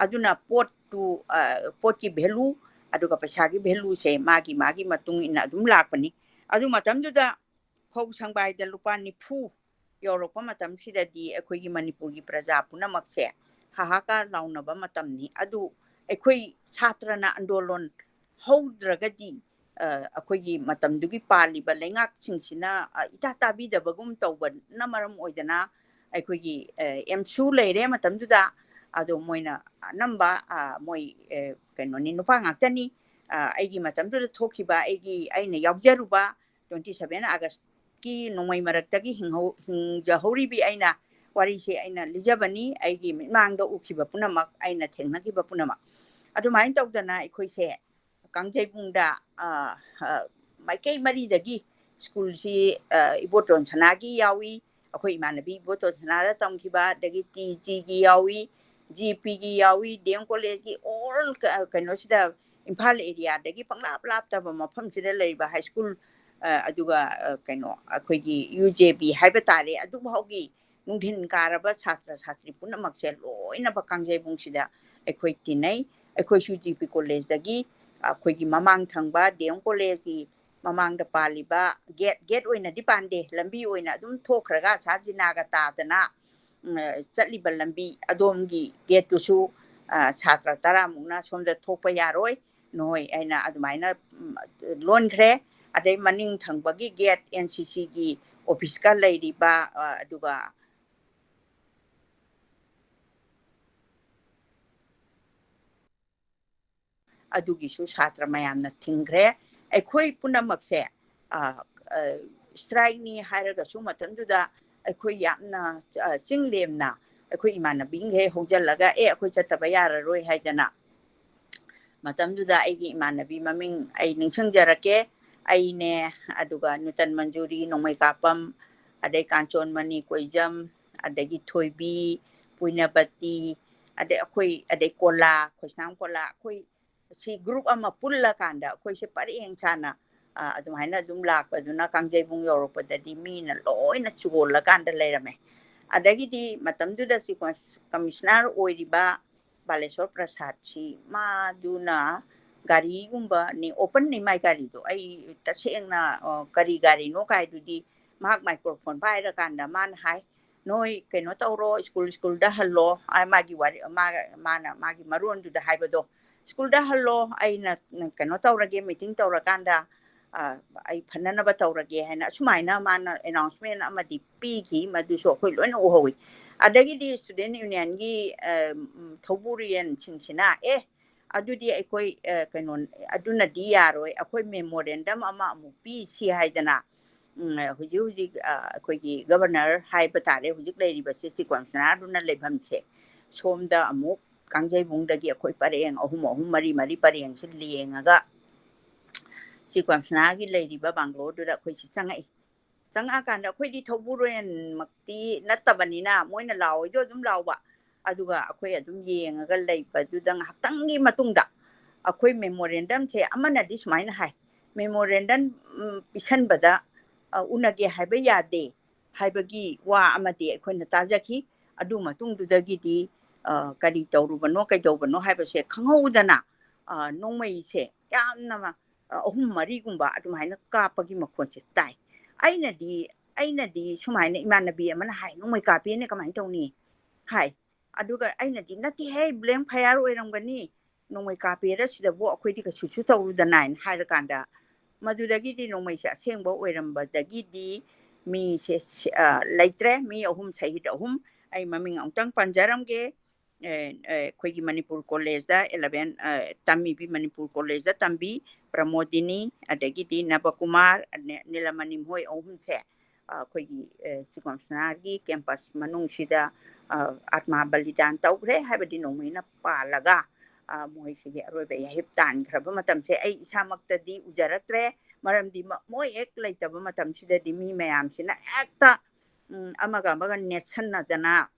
ꯑꯗꯨꯅ ꯄꯣꯠꯇꯨ, ꯑ, ꯄꯣꯠꯀꯤ value ꯑꯗꯨꯒ ꯄꯩꯁꯥꯒꯤ valueꯁꯦ ꯃꯥꯒꯤ, ꯃꯥꯒꯤ ꯃꯇꯨꯡ ꯏꯟꯅ ꯑꯗꯨꯝ ꯂꯥꯛꯄꯅꯤ꯫ ꯑꯗꯨ ꯃꯇꯝꯗꯨꯗ ꯐꯧ ꯁꯪꯕꯥꯏꯗ ꯂꯨꯄꯥ ꯅꯤꯐꯨ ꯌꯧꯔꯛꯄ ꯃꯇꯝꯁꯤꯗꯗꯤ ꯑꯩꯈꯣꯏꯒꯤ ꯃꯅꯤꯄꯨꯔꯒꯤ ꯄ꯭ꯔꯖꯥ ꯄꯨꯝꯅꯃꯛꯁꯦ ꯍꯥꯍꯥꯀꯥꯔ ꯂꯥꯎꯅꯕ ꯃꯇꯝꯅꯤ꯫ ꯑꯗꯨ ꯑꯩꯈꯣꯏ ꯁꯥꯇ꯭ꯔꯅ ꯑꯟꯗꯣꯂꯣꯟ ꯍꯧꯗ꯭ꯔꯒꯗꯤ, ꯑ, ꯑꯩꯈꯣꯏꯒꯤ ꯃꯇꯝꯗꯨꯒꯤ ꯄꯥꯜꯂꯤꯕ ꯂꯩꯉꯥꯛꯁꯤꯡꯁꯤꯅ, ꯑ, ꯏꯇꯥ ꯇꯥꯕꯤꯗꯕꯒꯨꯝ ꯇꯧꯕꯅ ꯃꯔꯝ ꯑꯣꯏꯗꯅ ꯑꯩꯈꯣꯏꯒꯤ, ꯑ, ꯑꯦꯝꯁꯨ ꯂꯩꯔꯦ ꯃꯇꯝꯗꯨꯗ꯫ ꯑꯗꯣ ꯃꯣꯏꯅ ꯑꯅꯝꯕ, ꯑ, ꯃꯣꯏ, ꯑ, ꯀꯩꯅꯣꯅꯤ, ꯅꯨꯄꯥ ꯉꯥꯛꯇꯅꯤ꯫ ꯑ, ꯑꯩꯒꯤ ꯃꯇꯝꯗꯨꯗ ꯊꯣꯛꯈꯤꯕ, ꯑꯩꯒꯤ, ꯑꯩꯅ ꯌꯥꯎꯖꯔꯨꯕ twenty seven Augustꯀꯤ ꯅꯣꯡꯃꯩ ꯃꯔꯛꯇꯒꯤ ꯍꯤꯡꯍꯧ-, ꯍꯤꯡꯖꯍꯧꯔꯤꯕꯤ ꯑꯩꯅ ꯋꯥꯔꯤꯁꯦ ꯑꯩꯅ ꯂꯤꯖꯕꯅꯤ, ꯑꯩꯒꯤ ꯃꯤꯠꯃꯥꯡꯗ ꯎꯈꯤꯕ ꯄꯨꯝꯅꯃꯛ, ꯑꯩꯅ ꯊꯦꯡꯅꯈꯤꯕ ꯄꯨꯝꯅꯃꯛ꯫ ꯑꯗꯨꯃꯥꯏꯅ ꯇꯧꯗꯅ ꯑꯩꯈꯣꯏꯁꯦ ꯀꯥꯡꯖꯩꯕꯨꯡꯗ, ꯑ, ꯑ, ꯃꯥꯏꯀꯩ ꯃꯔꯤꯗꯒꯤ ꯁ꯭ꯀꯨꯜꯁꯤ, ꯑ, ꯏꯕꯣꯇꯣꯟ ꯁꯅꯥꯒꯤ ꯌꯥꯎꯏ, ꯑꯩꯈꯣꯏ ꯏꯃꯥꯟꯅꯕꯤ ꯏꯕꯣꯇꯣꯟ ꯁꯅꯥꯗ ꯇꯝꯈꯤꯕ, ꯑꯗꯒꯤ ꯇꯤ ꯖꯤꯒꯤ ꯌꯥꯎꯏ, ꯖꯤ ꯄꯤꯒꯤ ꯌꯥꯎꯏ, ꯗꯤ ꯑꯦꯝ ꯀꯣꯂꯦꯖꯀꯤ, all ꯀ-, ꯀꯩꯅꯣꯁꯤꯗ ꯏꯝꯐꯥꯜ ꯑꯦꯔꯤꯌꯥꯗꯒꯤ ꯄꯪꯂꯥꯞ ꯂꯥꯞꯇꯕ ꯃꯐꯝꯁꯤꯗ ꯂꯩꯕ ꯍꯥꯏ ꯁ꯭ꯀꯨꯜ, ꯑ, ꯑꯗꯨꯒ, ꯑ, ꯀꯩꯅꯣ, ꯑꯩꯈꯣꯏꯒꯤ ꯌꯨ ꯖꯦ ꯕꯤ ꯍꯥꯏꯕ ꯇꯥꯔꯦ, ꯑꯗꯨꯐꯥꯎꯒꯤ ꯅꯨꯡꯊꯤꯟ ꯀꯥꯔꯕ ꯁꯥꯇ꯭ꯔ ꯁꯥꯇ꯭ꯔꯤ ꯄꯨꯝꯅꯃꯛꯁꯦ ꯂꯣꯏꯅꯃꯛ ꯀꯥꯡꯖꯩꯕꯨꯡꯁꯤꯗ ꯑꯩꯈꯣꯏ ꯇꯤꯟꯅꯩ꯫ ꯑꯩꯈꯣꯏꯁꯨ ꯖꯤ ꯄꯤ ꯀꯣꯂꯦꯖꯇꯒꯤ, ꯑꯩꯈꯣꯏꯒꯤ ꯃꯃꯥꯡ ꯊꯪꯕ ꯗꯤ ꯑꯦꯝ ꯀꯣꯂꯦꯖꯀꯤ ꯃꯃꯥꯡꯗ ꯄꯥꯜꯂꯤꯕ ꯒꯦꯠ, ꯒꯦꯠ ꯑꯣꯏꯅꯗꯤ ꯄꯥꯟꯗꯦ, ꯂꯝꯕꯤ ꯑꯣꯏꯅ ꯑꯗꯨꯝ ꯊꯣꯛꯈ꯭ꯔꯒ ꯑꯁꯥ ꯖꯤꯅꯥꯒ ꯇꯥꯗꯅ, ꯎꯝ, ꯆꯠꯂꯤꯕ ꯂꯝꯕꯤ ꯑꯗꯣꯝꯒꯤ ꯒꯦꯠꯇꯨꯁꯨ, ꯑ, ꯁꯥꯇ꯭ꯔ ꯇꯔꯥꯃꯨꯛꯅ ꯁꯣꯝꯗ ꯊꯣꯛꯄ ꯌꯥꯔꯣꯏ, ꯅꯣꯏ ꯍꯥꯏꯅ ꯑꯗꯨꯃꯥꯏꯅ, ꯎꯝ, ꯂꯣꯟꯈ꯭ꯔꯦ꯫ ꯑꯗꯩ ꯃꯅꯤꯡ ꯊꯪꯕꯒꯤ ꯒꯦꯠ ꯑꯦꯟ ꯁꯤ ꯁꯤꯒꯤ ꯑꯣꯐꯤꯁꯀ ꯂꯩꯔꯤꯕ, ꯑ, ꯑꯗꯨꯒ ꯑꯗꯨꯒꯤꯁꯨ ꯁꯥꯇ꯭ꯔ ꯃꯌꯥꯝꯅ ꯊꯤꯡꯈ꯭ꯔꯦ꯫ ꯑꯩꯈꯣꯏ ꯄꯨꯝꯅꯃꯛꯁꯦ, ꯑ, ꯑ, ꯁ꯭ꯇ꯭ꯔꯥꯏꯛꯅꯤ ꯍꯥꯏꯔꯒꯁꯨ ꯃꯇꯝꯗꯨꯗ ꯑꯩꯈꯣꯏ ꯌꯥꯝꯅ, ꯑ, ꯆꯤꯡ ꯂꯦꯝꯅ ꯑꯩꯈꯣꯏ ꯏꯃꯥꯟꯅꯕꯤꯈꯩ ꯍꯧꯖꯤꯜꯂꯒ, "ꯑꯦ, ꯑꯩꯈꯣꯏ ꯆꯠꯇꯕ ꯌꯥꯔꯔꯣꯏ" ꯍꯥꯏꯗꯅ, ꯃꯇꯝꯗꯨꯗ ꯑꯩꯒꯤ ꯏꯃꯥꯟꯅꯕꯤ ꯃꯃꯤꯡ ꯑꯩ ꯅꯤꯡꯁꯤꯡꯖꯔꯛꯀꯦ, ꯑꯩꯅꯦ, ꯑꯗꯨꯒ ꯅꯨꯇꯟ ꯃꯟꯖꯨꯔꯤ, ꯅꯣꯡꯃꯩ ꯀꯥꯞꯄꯝ, ꯑꯗꯩ ꯀꯥꯟꯆꯣꯟꯃꯅꯤ ꯀꯣꯏꯖꯝ, ꯑꯗꯒꯤ ꯊꯣꯏꯕꯤ, ꯄꯨꯏꯅꯕꯇꯤ, ꯑꯗꯩ ꯑꯩꯈꯣꯏ, ꯑꯗꯩ ꯀꯣꯂꯥ, ꯈꯣꯏꯁꯅꯥꯝ ꯀꯣꯂꯥ, ꯑꯩꯈꯣꯏ ꯁꯤ ꯒ꯭ꯔꯨꯞ ꯑꯃ ꯄꯨꯜꯂꯀꯥꯟꯗ ꯑꯩꯈꯣꯏꯁꯦ ꯄꯔꯦꯡ ꯁꯥꯅ, ꯑ, ꯑꯗꯨꯃꯥꯏꯅ ꯑꯗꯨꯝ ꯂꯥꯛꯄꯗꯨꯅ ꯀꯥꯡꯖꯩꯕꯨꯡ ꯌꯧꯔꯛꯄꯗꯗꯤ ꯃꯤꯅ ꯂꯣꯏꯅ ꯆꯣꯜꯂꯀꯥꯟꯗ ꯂꯩꯔꯝꯃꯦ꯫ ꯑꯗꯒꯤꯗꯤ ꯃꯇꯝꯗꯨꯗ ꯆꯤꯐ ꯀꯃꯤꯁꯅꯔ ꯑꯣꯏꯔꯤꯕ ꯕꯥꯂꯦꯁꯣꯔ ꯄ꯭ꯔꯁꯥꯗꯁꯤ ꯃꯥꯗꯨꯅ ꯒꯥꯔꯤꯒꯨꯝꯕꯅꯤ, ꯑꯣꯄꯟꯅꯤ ꯃꯥꯏ ꯒꯥꯔꯤꯗꯣ, ꯑꯩ ꯇꯁꯦꯡꯅ, ꯑ, ꯀꯔꯤ ꯒꯥꯔꯤꯅꯣ ꯀꯥꯏꯗꯨꯗꯤ ꯃꯍꯥꯛ ꯃꯥꯏꯀ꯭ꯔꯣꯐꯣꯟ ꯄꯥꯏꯔꯀꯥꯟꯗ ꯃꯥꯅ ꯍꯥꯏ, "ꯅꯣꯏ ꯀꯩꯅꯣ ꯇꯧꯔꯣ, ꯁ꯭ꯀꯨꯜ, ꯁ꯭ꯀꯨꯜꯗ ꯍꯜꯂꯣ", ꯑ, ꯃꯥꯒꯤ ꯋꯥꯔꯤ, ꯃꯥ-, ꯃꯥꯅ ꯃꯥꯒꯤ ꯃꯔꯣꯟꯗꯨꯗ ꯍꯥꯏꯕꯗꯣ, "ꯁ꯭ꯀꯨꯜꯗ ꯍꯜꯂꯣ, ꯑꯩꯅ ꯀꯩꯅꯣ ꯇꯧꯔꯒꯦ, ꯃꯤꯇꯤꯡ ꯇꯧꯔꯀꯥꯟꯗ, ꯑ, ꯑꯩ ꯐꯅꯅꯕ ꯇꯧꯔꯒꯦ" ꯍꯥꯏꯅ ꯑꯁꯨꯃꯥꯏꯅ ꯃꯥꯅ ꯑꯦꯅꯥꯎꯟꯁꯃꯦꯟ ꯑꯃꯗꯤ ꯄꯤꯈꯤ꯫ ꯃꯗꯨꯁꯨ ꯑꯩꯈꯣꯏ ꯂꯣꯏꯅ ꯎꯍꯧꯋꯤ꯫ ꯑꯗꯒꯤꯗꯤ ꯁ꯭ꯇꯨꯗꯦꯟ ꯌꯨꯅꯤꯌꯟꯒꯤ, ꯑ, ꯎꯝ, ꯊꯧꯕꯨꯔꯦꯟꯁꯤꯡꯁꯤꯅ, "ꯑꯦ, ꯑꯗꯨꯗꯤ ꯑꯩꯈꯣꯏ, ꯑ, ꯀꯩꯅꯣ, ꯑꯗꯨꯅꯗꯤ ꯌꯥꯔꯣꯏ, ꯑꯩꯈꯣꯏ ꯃꯦꯃꯣꯔꯦꯟꯗꯝ ꯑꯃ ꯑꯃꯨꯛ ꯄꯤꯁꯤ" ꯍꯥꯏꯗꯅ, ꯎꯝ, ꯍꯧꯖꯤꯛ ꯍꯧꯖꯤꯛ, ꯑ, ꯑꯩꯈꯣꯏꯒꯤ ꯒꯕꯔꯅꯔ ꯍꯥꯏꯕ ꯇꯥꯔꯦ, ꯍꯧꯖꯤꯛ ꯂꯩꯔꯤꯕꯁꯦ ꯆꯤꯐ ꯀꯃꯤꯁꯅꯔꯗꯨꯅ ꯂꯩꯐꯝꯁꯦ, ꯁꯣꯝꯗ ꯑꯃꯨꯛ ꯀꯥꯡꯖꯩꯕꯨꯡꯗꯒꯤ ꯑꯩꯈꯣꯏ ꯄꯔꯦꯡ ꯑꯍꯨꯝ ꯑꯍꯨꯝ, ꯃꯔꯤ ꯃꯔꯤ ꯄꯔꯦꯡꯁꯦ ꯂꯦꯡꯉꯒ ꯆꯤꯐ ꯀꯃꯤꯁꯅꯔꯒꯤ ꯂꯩꯔꯤꯕ ꯕꯪꯒ꯭ꯂꯣꯗꯨꯗ ꯑꯩꯈꯣꯏꯁꯤ ꯆꯪꯉꯛꯏ꯫ ꯆꯪꯉꯛꯑꯀꯥꯟꯗ ꯑꯩꯈꯣꯏꯗꯤ ꯊꯧꯕꯨꯔꯦꯟꯃꯛꯇꯤ ꯅꯠꯇꯕꯅꯤꯅ ꯃꯣꯏꯅ ꯂꯥꯎꯋꯤꯗꯣ ꯑꯗꯨꯝ ꯂꯥꯎꯕ, ꯑꯗꯨꯒ ꯑꯩꯈꯣꯏ ꯑꯗꯨꯝ ꯌꯦꯡꯉꯒ ꯂꯩꯕꯗꯨꯗ ꯉꯥꯏꯍꯥꯛꯇꯪꯒꯤ ꯃꯇꯨꯡꯗ ꯑꯩꯈꯣꯏ ꯃꯦꯃꯣꯔꯦꯟꯗꯝꯁꯦ, ꯑꯃꯅꯗꯤ ꯁꯨꯃꯥꯏꯅ ꯍꯥꯏ, "ꯃꯦꯃꯣꯔꯦꯟꯗꯝ, ꯎꯝ, ꯄꯤꯁꯟꯕꯗ, ꯑ, ꯎꯅꯒꯦ ꯍꯥꯏꯕ ꯌꯥꯗꯦ" ꯍꯥꯏꯕꯒꯤ ꯋꯥ ꯑꯃꯗꯤ ꯑꯩꯈꯣꯏꯅ ꯇꯥꯖꯈꯤ꯫ ꯑꯗꯨ ꯃꯇꯨꯡꯗꯨꯗꯒꯤꯗꯤ, ꯑ, ꯀꯔꯤ ꯇꯧꯔꯨꯕꯅꯣ, ꯀꯩꯗꯧꯕꯅꯣ ꯍꯥꯏꯕꯁꯦ ꯈꯪꯍꯧꯗꯅ, ꯑ, ꯅꯣꯡꯃꯩꯁꯦ ꯌꯥꯝꯅ ꯃ-, ꯑ, ꯑꯍꯨꯝ ꯃꯔꯤꯒꯨꯝꯕ ꯑꯗꯨꯃꯥꯏꯅ ꯀꯥꯞꯄꯒꯤ ꯃꯈꯣꯟꯁꯦ ꯇꯥꯏ꯫ ꯑꯩꯅꯗꯤ, ꯑꯩꯅꯗꯤ ꯁꯨꯃꯥꯏꯅ, ꯏꯃꯥꯟꯅꯕꯤ ꯑꯃꯅ ꯍꯥꯏ, "ꯅꯣꯡꯃꯩ ꯀꯥꯞꯄꯦꯅꯦ, ꯀꯃꯥꯏꯅ ꯇꯧꯅꯤ?" ꯍꯥꯏ꯫ ꯑꯗꯨꯒ ꯑꯩꯅꯗꯤ, "ꯅꯠꯇꯦꯍꯦ, ꯕ꯭ꯂꯦꯡ ꯐꯌꯥꯔ ꯑꯣꯏꯔꯝꯒꯅꯤ, ꯅꯣꯡꯃꯩ ꯀꯥꯞꯄꯦꯔ ꯁꯤꯗꯕꯨ, ꯑꯩꯈꯣꯏꯗꯤ ꯀꯩꯁꯨꯁꯨ ꯇꯧꯔꯨꯗꯅ" ꯍꯥꯏꯅ ꯍꯥꯏꯔꯀꯥꯟꯗ, ꯃꯗꯨꯗꯒꯤꯗꯤ ꯅꯣꯡꯃꯩꯁꯦ ꯑꯁꯦꯡꯕ ꯑꯣꯏꯔꯝꯕꯗꯒꯤꯗꯤ ꯃꯤꯁꯦ ꯁꯤ-, ꯑ, ꯂꯩꯇ꯭ꯔꯦ꯫ ꯃꯤ ꯑꯍꯨꯝ, ꯁꯍꯤꯗ ꯑꯍꯨꯝ, ꯑꯩ ꯃꯃꯤꯡ ꯑꯃꯨꯛꯇꯪ ꯄꯟꯖꯔꯝꯒꯦ꯫ ꯑꯦ, ꯑꯦ, ꯑꯩꯈꯣꯏꯒꯤ ꯃꯅꯤꯄꯨꯔ ꯀꯣꯂꯦꯖꯇ ꯑꯦꯂꯚꯦꯟ, ꯑ, ꯇꯝꯃꯤꯕꯤ, ꯃꯅꯤꯄꯨꯔ ꯀꯣꯂꯦꯖꯇ ꯇꯝꯕꯤ ꯄ꯭ꯔꯃꯣꯗꯤꯅꯤ, ꯑꯗꯒꯤꯗꯤ ꯅꯕꯀꯨꯃꯥꯔ, ꯅꯦ-, ꯅꯤꯂꯃꯅꯤ, ꯃꯈꯣꯏ ꯑꯍꯨꯝꯁꯦ, ꯑ, ꯑꯩꯈꯣꯏꯒꯤ, ꯑ, ꯆꯤꯐ ꯀꯃꯤꯁꯅꯔꯒꯤ ꯀꯦꯝꯄꯁ ꯃꯅꯨꯡꯁꯤꯗ, ꯑ, ꯑꯥꯇꯃꯥ ꯕꯂꯤꯗꯥꯟ ꯇꯧꯈ꯭ꯔꯦ, ꯍꯥꯏꯕꯗꯤ ꯅꯣꯡꯃꯩꯅ ꯄꯥꯜꯂꯒ, ꯃꯣꯏꯁꯤꯒꯤ ꯑꯔꯣꯏꯕ ꯌꯥꯍꯤꯞ ꯇꯥꯟꯈ꯭ꯔꯕ ꯃꯇꯝꯁꯦ ꯑꯩ ꯏꯁꯥꯃꯛꯇꯗꯤ ꯎꯖꯔꯛꯇ꯭ꯔꯦ꯫ ꯃꯔꯝꯗꯤ ꯃꯣꯏ ꯍꯦꯛ ꯂꯩꯇꯕ ꯃꯇꯝꯁꯤꯗꯗꯤ ꯃꯤ ꯃꯌꯥꯝꯁꯤꯅ ꯍꯦꯛꯇ ꯑꯃꯒ ꯑꯃꯒ ꯅꯦꯠꯁꯟꯅꯗꯅ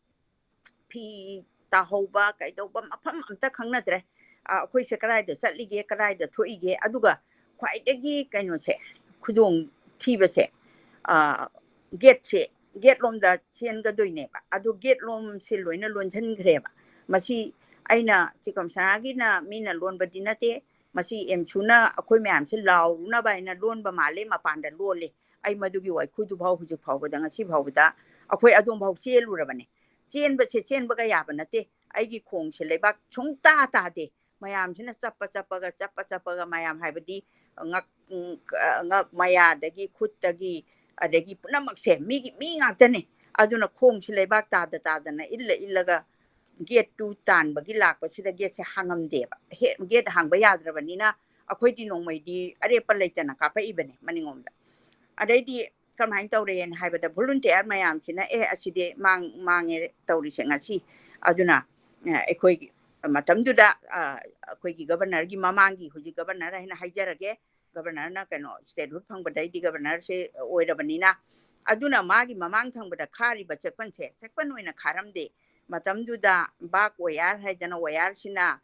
ꯐꯤ ꯇꯥꯍꯧꯕ ꯀꯩꯗꯧꯕ ꯃꯐꯝ ꯑꯝꯇ ꯈꯪꯅꯗ꯭ꯔꯦ꯫ ꯑꯩꯈꯣꯏꯁꯦ ꯀꯗꯥꯏꯗ ꯆꯠꯂꯤꯒꯦ, ꯀꯗꯥꯏꯗ ꯊꯣꯛꯏꯒꯦ? ꯑꯗꯨꯒ ꯈ꯭ꯋꯥꯏꯗꯒꯤ ꯀꯩꯅꯣꯁꯦ, ꯈꯨꯗꯣꯡ ꯊꯤꯕꯁꯦ, ꯒꯦꯠꯁꯦ, ꯒꯦꯠ ꯂꯣꯝꯗ ꯆꯦꯟꯒꯗꯣꯏꯅꯦꯕ꯫ ꯑꯗꯨ ꯒꯦꯠ ꯂꯣꯝꯁꯦ ꯂꯣꯏꯅ ꯂꯣꯟꯁꯤꯟꯈ꯭ꯔꯦꯕ꯫ ꯃꯁꯤ ꯑꯩꯅ ꯆꯤꯀꯝ ꯁꯅꯥꯒꯤꯅ ꯃꯤꯅ ꯂꯣꯟꯕꯗꯤ ꯅꯠꯇꯦ꯫ ꯃꯁꯤ ꯑꯦꯝꯁꯨꯅ ꯑꯩꯈꯣꯏ ꯃꯌꯥꯝꯁꯦ ꯂꯥꯎꯔꯨꯅꯕ ꯍꯥꯏꯅ ꯂꯣꯟꯕ ꯃꯥꯜꯂꯦ, ꯃꯄꯥꯟꯗ ꯂꯣꯜꯂꯦ꯫ ꯑꯩ ꯃꯗꯨꯒꯤ ꯋꯥꯏꯈꯨꯗꯨ ꯐꯥꯎ ꯍꯧꯖꯤꯛ ꯐꯥꯎꯕꯗ, ꯉꯁꯤ ꯐꯥꯎꯕꯗ ꯑꯩꯈꯣꯏ ꯑꯗꯣꯝ ꯐꯥꯎ ꯆꯦꯜꯂꯨꯔꯕꯅꯦ꯫ ꯆꯦꯟꯕꯁꯦ ꯆꯦꯟꯕꯒ ꯌꯥꯕ ꯅꯠꯇꯦ꯫ ꯑꯩꯒꯤ ꯈꯣꯡꯁꯦ ꯂꯩꯕꯥꯛ ꯁꯨꯡꯇꯥ ꯇꯥꯗꯦ꯫ ꯃꯌꯥꯝꯁꯤꯅ ꯆꯞꯄ ꯆꯞꯄꯒ, ꯆꯞꯄ ꯆꯞꯄꯒ, ꯃꯌꯥꯝ ꯍꯥꯏꯕꯗꯤ ꯉꯛ-, ꯉꯛ ꯃꯌꯥꯗꯒꯤ, ꯈꯨꯠꯇꯒꯤ, ꯑꯗꯒꯤ ꯄꯨꯝꯅꯃꯛꯁꯦ ꯃꯤꯒꯤ, ꯃꯤ ꯉꯥꯛꯇꯅꯦ꯫ ꯑꯗꯨꯅ ꯈꯣꯡꯁꯤ ꯂꯩꯕꯥꯛ ꯇꯥꯗ ꯇꯥꯗꯅ ꯏꯜꯂ ꯏꯜꯂꯒ ꯒꯦꯠꯇꯨ ꯇꯥꯟꯕꯒꯤ ꯂꯥꯛꯄꯁꯤꯗ ꯒꯦꯠꯁꯦ ꯍꯥꯡꯉꯝꯗꯦꯕ꯫ ꯍꯦꯛ ꯒꯦꯠ ꯍꯥꯡꯕ ꯌꯥꯗ꯭ꯔꯕꯅꯤꯅ ꯑꯩꯈꯣꯏꯗꯤ ꯅꯣꯡꯃꯩꯗꯤ ꯑꯔꯦꯞꯄ ꯂꯩꯇꯅ ꯀꯥꯞꯄꯛꯏꯕꯅꯦ ꯃꯅꯤꯡꯂꯣꯝꯗ꯫ ꯑꯗꯩꯗꯤ ꯀꯃꯥꯏꯅ ꯇꯧꯔꯦꯅ ꯍꯥꯏꯕꯗ volunteer ꯃꯌꯥꯝꯁꯤꯅ, "ꯑꯦ, ꯑꯁꯤꯗꯤ ꯃꯥꯡ-, ꯃꯥꯡꯉꯦ ꯇꯧꯔꯤꯁꯦ ꯉꯁꯤ"꯫ ꯑꯗꯨꯅ, ꯑ, ꯑꯩꯈꯣꯏꯒꯤ ꯃꯇꯝꯗꯨꯗ, ꯑ, ꯑꯩꯈꯣꯏꯒꯤ governorꯒꯤ ꯃꯃꯥꯡꯒꯤ, ꯍꯧꯖꯤꯛ governor ꯍꯥꯏꯅ ꯍꯥꯏꯖꯔꯒꯦ, governorꯅ ꯀꯩꯅꯣ statehood ꯐꯪꯕꯗꯩꯗꯤ governorꯁꯦ ꯑꯣꯏꯔꯕꯅꯤꯅ, ꯑꯗꯨꯅ ꯃꯥꯒꯤ ꯃꯃꯥꯡ ꯊꯪꯕꯗ ꯈꯥꯔꯤꯕ ꯆꯦꯛꯄꯟꯁꯦ ꯆꯦꯛꯄꯟ ꯑꯣꯏꯅ ꯈꯥꯔꯝꯗꯦ꯫ ꯃꯇꯝꯗꯨꯗ barbed wire ꯍꯥꯏꯗꯅ wireꯁꯤꯅ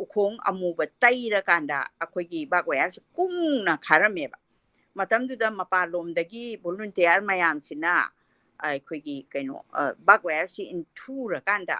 ꯎꯈꯣꯡ ꯑꯃꯨꯕ ꯇꯩꯔꯀꯥꯟꯗ ꯑꯩꯈꯣꯏꯒꯤ barbed wireꯁꯦ ꯀꯨꯡꯅ ꯈꯥꯔꯝꯃꯦꯕ꯫ ꯃꯇꯝꯗꯨꯗ ꯃꯄꯥꯟꯂꯣꯝꯗꯒꯤ volunteer ꯃꯌꯥꯝꯁꯤꯅ ꯑꯩꯈꯣꯏꯒꯤ ꯀꯩꯅꯣ, barbed wireꯁꯤ ꯏꯟꯊꯨꯔꯀꯥꯟꯗ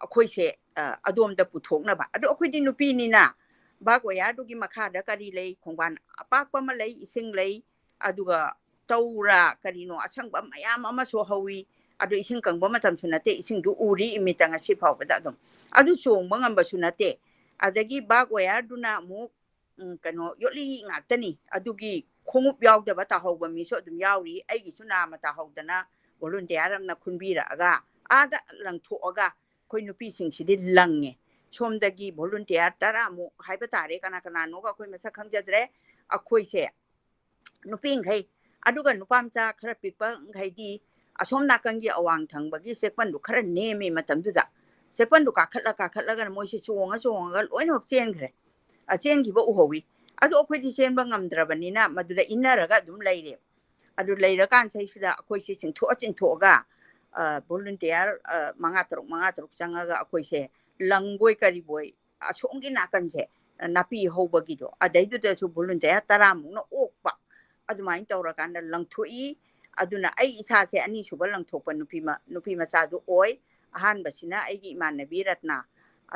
ꯑꯩꯈꯣꯏꯁꯦ, ꯑ, ꯑꯗꯣꯝꯗ ꯄꯨꯊꯣꯛꯅꯕ꯫ ꯑꯗꯣ ꯑꯩꯈꯣꯏꯗꯤ ꯅꯨꯄꯤꯅꯤꯅ barbed wireꯗꯨꯒꯤ ꯃꯈꯥꯗ ꯀꯔꯤ ꯂꯩ? ꯈꯣꯡꯕꯥꯟ ꯑꯄꯥꯛꯄ ꯑꯃ ꯂꯩ, ꯏꯁꯤꯡ ꯂꯩ, ꯑꯗꯨꯒ ꯇꯧꯔ ꯀꯔꯤꯅꯣ ꯑꯁꯪꯕ ꯃꯌꯥꯝ ꯑꯃꯁꯨ ꯍꯧꯋꯤ꯫ ꯑꯗꯨ ꯏꯁꯤꯡ ꯀꯪꯕ ꯃꯇꯝꯁꯨ ꯅꯠꯇꯦ, ꯏꯁꯤꯡꯗꯨ ꯎꯔꯤ ꯏꯃꯤꯠꯇ ꯉꯁꯤ ꯐꯥꯎꯕꯗ ꯑꯗꯨꯝ꯫ ꯑꯗꯨ ꯆꯣꯡꯕ ꯉꯝꯕꯁꯨ ꯅꯠꯇꯦ꯫ ꯑꯗꯒꯤ barbed wireꯗꯨꯅ ꯑꯃꯨꯛ, ꯎꯝ, ꯀꯩꯅꯣ, ꯌꯣꯠꯂꯤ ꯉꯥꯛꯇꯅꯤ꯫ ꯑꯗꯨꯒꯤ ꯈꯣꯡꯎꯞ ꯌꯥꯎꯗꯕ ꯇꯥꯍꯧꯕ ꯃꯤꯁꯨ ꯑꯗꯨꯝ ꯌꯥꯎꯔꯤ꯫ ꯑꯩꯒꯤꯁꯨ ꯅꯥꯝꯃ ꯇꯥꯍꯧꯗꯅ volunteer ꯑꯃꯅ ꯈꯨꯟꯕꯤꯔꯛꯑꯒ ꯑꯥꯗ ꯂꯪꯊꯣꯛꯑꯒ ꯑꯩꯈꯣꯏ ꯅꯨꯄꯤꯁꯤꯡꯁꯤꯗꯤ ꯂꯪꯉꯦ꯫ ꯁꯣꯝꯗꯒꯤ volunteer ꯇꯔꯥꯃꯨꯛ ꯍꯥꯏꯕ ꯇꯥꯔꯦ, ꯀꯅꯥ ꯀꯅꯥꯅꯣꯒ ꯑꯩꯈꯣꯏ ꯃꯁꯛ ꯈꯪꯖꯗ꯭ꯔꯦ꯫ ꯑꯩꯈꯣꯏꯁꯦ ꯅꯨꯄꯤꯈꯩ, ꯑꯗꯨꯒ ꯅꯨꯄꯥ ꯃꯆꯥ ꯈꯔ ꯄꯤꯛꯄꯈꯩꯗꯤ ꯑꯁꯣꯝ ꯅꯥꯀꯟꯒꯤ ꯑꯋꯥꯡ ꯊꯪꯕꯒꯤ ꯆꯦꯛꯄꯟꯗꯨ ꯈꯔ ꯅꯦꯝꯃꯤ ꯃꯇꯝꯗꯨꯗ꯫ ꯆꯦꯛꯄꯟꯗꯨ ꯀꯥꯈꯠꯂ ꯀꯥꯈꯠꯂꯒꯅ ꯃꯣꯏꯁꯦ ꯆꯣꯡꯉ ꯆꯣꯡꯉꯒ ꯂꯣꯏꯅꯃꯛ ꯆꯦꯟꯈ꯭ꯔꯦ꯫ ꯑ, ꯆꯦꯟꯈꯤꯕ ꯎꯍꯧꯋꯤ꯫ ꯑꯗꯣ ꯑꯩꯈꯣꯏꯗꯤ ꯆꯦꯟꯕ ꯉꯝꯗ꯭ꯔꯕꯅꯤꯅ ꯃꯗꯨꯗ ꯏꯟꯅꯔꯒ ꯑꯗꯨꯝ ꯂꯩꯔꯦ꯫ ꯑꯗꯨ ꯂꯩꯔꯀꯥꯟꯁꯤꯗꯩꯁꯤꯗ ꯑꯩꯈꯣꯏꯁꯦ ꯆꯤꯡꯊꯣꯛꯑ ꯆꯤꯡꯊꯣꯛꯑꯒ, ꯑ, volunteer, ꯑ, ꯃꯉꯥ ꯇꯔꯨꯛ, ꯃꯉꯥ ꯇꯔꯨꯛ ꯆꯪꯉꯒ ꯑꯩꯈꯣꯏꯁꯦ ꯂꯪꯕꯣꯏ ꯀꯔꯤꯕꯣꯏ ꯑꯁꯣꯝꯒꯤ ꯅꯥꯀꯟꯁꯦ, ꯅꯥꯄꯤ ꯍꯧꯕꯒꯤꯗꯣ, ꯑꯗꯩꯗꯨꯗꯁꯨ volunteer ꯇꯔꯥꯃꯨꯛꯅ ꯑꯣꯛꯄ, ꯑꯗꯨꯃꯥꯏꯅ ꯇꯧꯔꯀꯥꯟꯗ ꯂꯪꯊꯣꯛꯏ꯫ ꯑꯗꯨꯅ ꯑꯩ ꯏꯁꯥꯁꯦ ꯑꯅꯤꯁꯨꯕ ꯂꯪꯊꯣꯛꯄ ꯅꯨꯄꯤ ꯃ-, ꯅꯨꯄꯤ ꯃꯆꯥꯗꯨ ꯑꯣꯏ꯫ ꯑꯍꯥꯟꯕꯁꯤꯅ ꯑꯩꯒꯤ ꯏꯃꯥꯟꯅꯕꯤ ꯔꯠꯅꯥ,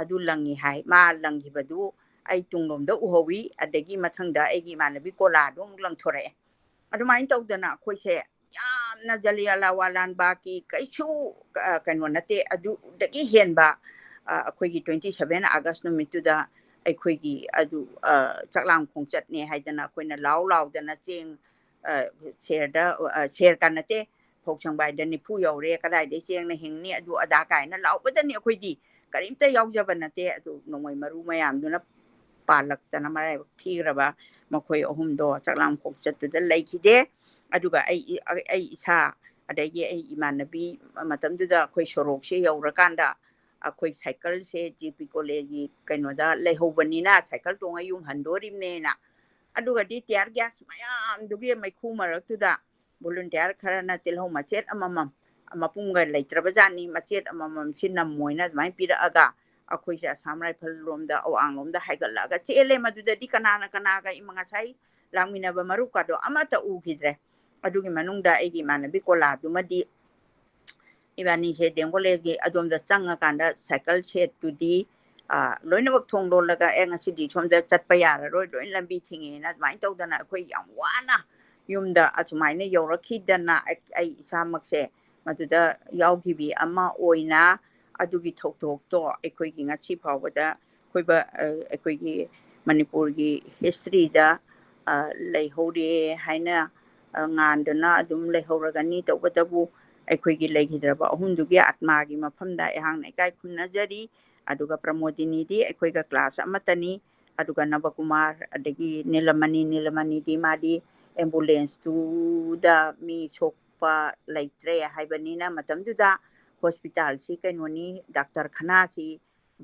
ꯑꯗꯨ ꯂꯪꯉꯤ ꯍꯥꯏ꯫ ꯃꯥ ꯂꯪꯈꯤꯕꯗꯨ ꯑꯩ ꯇꯨꯡꯂꯣꯝꯗ ꯎꯍꯧꯋꯤ꯫ ꯑꯗꯒꯤ ꯃꯊꯪꯗ ꯑꯩꯒꯤ ꯏꯃꯥꯟꯅꯕꯤ ꯀꯣꯂꯥꯗꯨ ꯑꯃꯨꯛ ꯂꯪꯊꯣꯔꯛꯑꯦ꯫ ꯑꯗꯨꯃꯥꯏꯅ ꯇꯧꯗꯅ ꯑꯩꯈꯣꯏꯁꯦ ꯌꯥꯝꯅ ꯖꯂꯤꯌꯥꯟꯋꯥꯂꯥ ꯕꯥꯒꯀꯤ ꯀꯩꯁꯨ, ꯑ, ꯀꯩꯅꯣ ꯅꯠꯇꯦ, ꯑꯗꯨꯗꯒꯤ ꯍꯦꯟꯕ, ꯑ, ꯑꯩꯈꯣꯏꯒꯤ twenty seven August ꯅꯨꯃꯤꯠꯇꯨꯗ ꯑꯩꯈꯣꯏꯒꯤ ꯑꯗꯨ, ꯑ, ꯆꯥꯛꯂꯥꯝ ꯈꯣꯡꯆꯠꯅꯦ ꯍꯥꯏꯗꯅ ꯑꯩꯈꯣꯏꯅ ꯂꯥꯎ ꯂꯥꯎꯗꯅ ꯆꯦꯡ, ꯑ, ꯁꯦꯔꯗ, ꯑ, ꯁꯦꯔꯒ ꯅꯠꯇꯦ, ꯐꯧ ꯁꯪꯕꯥꯏꯗ ꯅꯤꯐꯨ ꯌꯧꯔꯦ, ꯀꯗꯥꯏꯗꯩ ꯆꯦꯡꯅ ꯍꯤꯡꯅꯤ, ꯑꯗꯨ ꯑꯗꯥ ꯀꯥꯏꯅ ꯂꯥꯎꯕꯗꯅꯤ ꯑꯩꯈꯣꯏꯗꯤ ꯀꯔꯤꯝꯇ ꯌꯥꯎꯖꯕ ꯅꯠꯇꯦ꯫ ꯑꯗꯨ ꯅꯣꯡꯃꯩ ꯃꯔꯨ ꯃꯌꯥꯝꯗꯨꯅ ꯄꯥꯜꯂꯛꯇꯅ ꯃꯔꯥꯏꯕꯛ ꯊꯤꯈ꯭ꯔꯕ ꯃꯈꯣꯏ ꯑꯍꯨꯝꯗꯣ ꯆꯥꯛꯂꯥꯝ ꯈꯣꯡꯆꯠꯇꯨꯗ ꯂꯩꯈꯤꯗꯦ꯫ ꯑꯗꯨꯒ ꯑꯩ, ꯑꯩ ꯏꯁꯥ, ꯑꯗꯒꯤ ꯑꯩ ꯏꯃꯥꯟꯅꯕꯤ, ꯃꯇꯝꯗꯨꯗ ꯑꯩꯈꯣꯏ ꯁꯣꯔꯣꯛꯁꯦ ꯌꯧꯔꯀꯥꯟꯗ ꯑꯩꯈꯣꯏ ꯁꯥꯏꯀꯜꯁꯦ ꯖꯤ ꯄꯤ ꯀꯣꯂꯦꯖꯒꯤ ꯀꯩꯅꯣꯗ ꯂꯩꯍꯧꯕꯅꯤꯅ ꯁꯥꯏꯀꯜ ꯇꯣꯡꯉ ꯌꯨꯝ ꯍꯟꯗꯣꯔꯤꯕꯅꯦꯅ꯫ ꯑꯗꯨꯒꯗꯤ tear gas ꯃꯌꯥꯝꯗꯨꯒꯤ ꯃꯩꯈꯨ ꯃꯔꯛꯇꯨꯗ volunteer ꯈꯔꯅ ꯇꯤꯜꯍꯧ ꯃꯆꯦꯠ ꯑꯃꯃꯝ, ꯃꯄꯨꯝꯒ ꯂꯩꯇ꯭ꯔꯕꯖꯥꯠꯅꯤ, ꯃꯆꯦꯠ ꯑꯃꯃꯝ ꯁꯤ ꯅꯝꯃꯣꯏꯅ ꯑꯗꯨꯃꯥꯏꯅ ꯄꯤꯔꯛꯑꯒ ꯑꯩꯈꯣꯏꯁꯦ ꯑꯁꯥꯝ ꯔꯥꯏꯐꯜ ꯂꯣꯝꯗ, ꯑꯋꯥꯡꯂꯣꯝꯗ ꯍꯥꯏꯒꯠꯂꯛꯑꯒ ꯆꯦꯜꯂꯦ꯫ ꯃꯗꯨꯗꯗꯤ ꯀꯅꯥꯅ ꯀꯅꯥꯒ ꯏꯃ-, ꯉꯁꯥꯏ ꯂꯥꯛꯃꯤꯟꯅꯕ ꯃꯔꯨꯞꯀꯗꯣ ꯑꯃꯠꯇ ꯎꯈꯤꯗ꯭ꯔꯦ꯫ ꯑꯗꯨꯒꯤ ꯃꯅꯨꯡꯗ ꯑꯩꯒꯤ ꯏꯃꯥꯟꯅꯕꯤ ꯀꯣꯂꯥꯗꯨꯃꯗꯤ ꯏꯕꯥꯅꯤꯁꯦ ꯗꯤ ꯑꯦꯝ ꯀꯣꯂꯦꯖꯀꯤ ꯑꯗꯣꯝꯗ ꯆꯪꯉꯀꯥꯟꯗ ꯁꯥꯏꯀꯜ ꯁꯦꯠꯇꯨꯗꯤ, ꯑ, ꯂꯣꯏꯅꯃꯛ ꯊꯣꯡ ꯂꯣꯜꯂꯒ, "ꯑꯦ, ꯉꯁꯤꯗꯤ ꯁꯣꯝꯗ ꯆꯠꯄ ꯌꯥꯔꯔꯣꯏ, ꯂꯣꯏ ꯂꯝꯕꯤ ꯊꯤꯡꯉꯦꯅ" ꯑꯗꯨꯃꯥꯏꯅ ꯇꯧꯗꯅ ꯑꯩꯈꯣꯏ ꯌꯥꯝ ꯋꯥꯅ ꯌꯨꯝꯗ ꯑꯁꯨꯃꯥꯏꯅ ꯌꯧꯔꯛꯈꯤꯗꯅ ꯑꯩ, ꯑꯩ ꯏꯁꯥꯃꯛꯁꯦ ꯃꯗꯨꯗ ꯌꯥꯎꯈꯤꯕꯤ ꯑꯃ ꯑꯣꯏꯅ ꯑꯗꯨꯒꯤ ꯊꯧꯗꯣꯛꯇꯣ ꯑꯩꯈꯣꯏꯒꯤ ꯉꯁꯤ ꯐꯥꯎꯕꯗ ꯑꯩꯈꯣꯏꯕ-, ꯑ, ꯑꯩꯈꯣꯏꯒꯤ ꯃꯅꯤꯄꯨꯔꯒꯤ historyꯗ, ꯑ, ꯂꯩꯍꯧꯔꯦ ꯍꯥꯏꯅ, ꯑ, ꯉꯥꯟꯗꯨꯅ ꯑꯗꯨꯝ ꯂꯩꯍꯧꯔꯒꯅꯤ꯫ ꯇꯧꯕꯇꯕꯨ ꯑꯩꯈꯣꯏꯒꯤ ꯂꯩꯈꯤꯗ꯭ꯔꯕ ꯑꯍꯨꯝꯗꯨꯒꯤ ꯑꯥꯠꯃꯥꯒꯤ ꯃꯐꯝꯗ ꯑꯩꯍꯥꯛꯅ ꯏꯀꯥꯏ ꯈꯨꯝꯅꯖꯔꯤ꯫ ꯑꯗꯨꯒ ꯄ꯭ꯔꯃꯣꯗꯤꯅꯤꯗꯤ ꯑꯩꯈꯣꯏꯒ class ꯑꯃꯠꯇꯅꯤ꯫ ꯑꯗꯨꯒ ꯅꯕꯀꯨꯃꯥꯔ, ꯑꯗꯒꯤ ꯅꯤꯂꯃꯅꯤ, ꯅꯤꯂꯃꯅꯤꯗꯤ ꯃꯥꯗꯤ ambulanceꯇꯨꯗ ꯃꯤ ꯁꯣꯛꯄ ꯂꯩꯇ꯭ꯔꯦ ꯍꯥꯏꯕꯅꯤꯅ ꯃꯇꯝꯗꯨꯗ ꯍꯣꯁꯄꯤꯇꯥꯜꯁꯤ ꯀꯩꯅꯣꯅꯤ, ꯗꯥꯛꯇꯔ ꯈꯅꯥꯁꯤ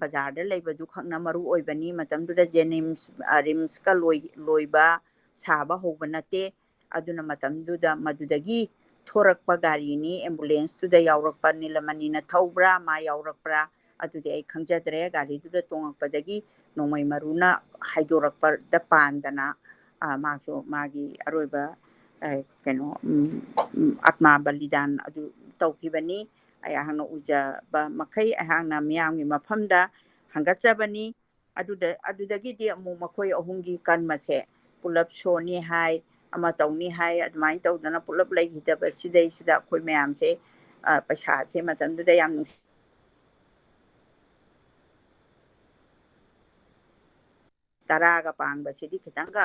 ꯕꯖꯥꯔꯗ ꯂꯩꯕꯗꯨ ꯈꯛꯅ ꯃꯔꯨ ꯑꯣꯏꯕꯅꯤ꯫ ꯃꯇꯝꯗꯨꯗ ꯖꯦꯅꯤꯝꯁ, ꯑ, ꯔꯤꯝꯁꯀ ꯂꯣꯏ-, ꯂꯣꯏꯕ ꯁꯥꯕ ꯍꯧꯕ ꯅꯠꯇꯦ꯫ ꯑꯗꯨꯅ ꯃꯇꯝꯗꯨꯗ ꯃꯗꯨꯗꯒꯤ ꯊꯣꯔꯛꯄ ꯒꯥꯔꯤꯅꯤ, ꯑꯦꯝꯕꯨꯂꯦꯟꯁꯇꯨꯗ ꯌꯥꯎꯔꯛꯄ ꯅꯤꯂꯃꯅꯤꯅ ꯊꯧꯕ꯭ꯔꯥ, ꯃꯥ ꯌꯥꯎꯔꯛꯄ꯭ꯔꯥ, ꯑꯗꯨꯗꯤ ꯑꯩ ꯈꯪꯖꯗ꯭ꯔꯦ꯫ ꯒꯥꯔꯤꯗꯨꯗ ꯇꯣꯡꯉꯛꯄꯗꯒꯤ ꯅꯣꯡꯃꯩ ꯃꯔꯨꯅ ꯍꯥꯏꯗꯣꯔꯛꯄꯗ ꯄꯥꯟꯗꯅ, ꯑ, ꯃꯥꯁꯨ ꯃꯥꯒꯤ ꯑꯔꯣꯏꯕ, ꯑ, ꯀꯩꯅꯣ, ꯎꯝ, ꯎꯝ, ꯑꯥꯠꯃꯥ ꯕꯂꯤꯗꯥꯟ ꯑꯗꯨ ꯇꯧꯈꯤꯕꯅꯤ꯫ ꯑꯩꯍꯥꯛꯅ ꯎꯖꯕ ꯃꯈꯩ ꯑꯩꯍꯥꯛꯅ ꯃꯤꯌꯥꯝꯒꯤ ꯃꯐꯝꯗ ꯍꯪꯒꯠꯆꯕꯅꯤ꯫ ꯑꯗꯨꯗ, ꯑꯗꯨꯗꯒꯤꯗꯤ ꯑꯃꯨꯛ ꯃꯈꯣꯏ ꯑꯍꯨꯝꯒꯤ ꯀꯔꯃꯁꯦ ꯄꯨꯂꯞ ꯁꯣꯅꯤ ꯍꯥꯏ, ꯑꯃ ꯇꯧꯅꯤ ꯍꯥꯏ, ꯑꯗꯨꯃꯥꯏꯅ ꯇꯧꯗꯅ ꯄꯨꯂꯞ ꯂꯩꯈꯤꯗꯕ ꯁꯤꯗꯩꯁꯤꯗ ꯑꯩꯈꯣꯏ ꯃꯌꯥꯝꯁꯦ, ꯑ, ꯄꯩꯁꯥꯁꯦ ꯃꯇꯝꯗꯨꯗ ꯌꯥꯝ ꯅꯨꯡꯁꯤ-, ꯇꯔꯥꯒ ꯄꯥꯡꯕꯁꯤꯗꯤ ꯈꯤꯇꯪꯒ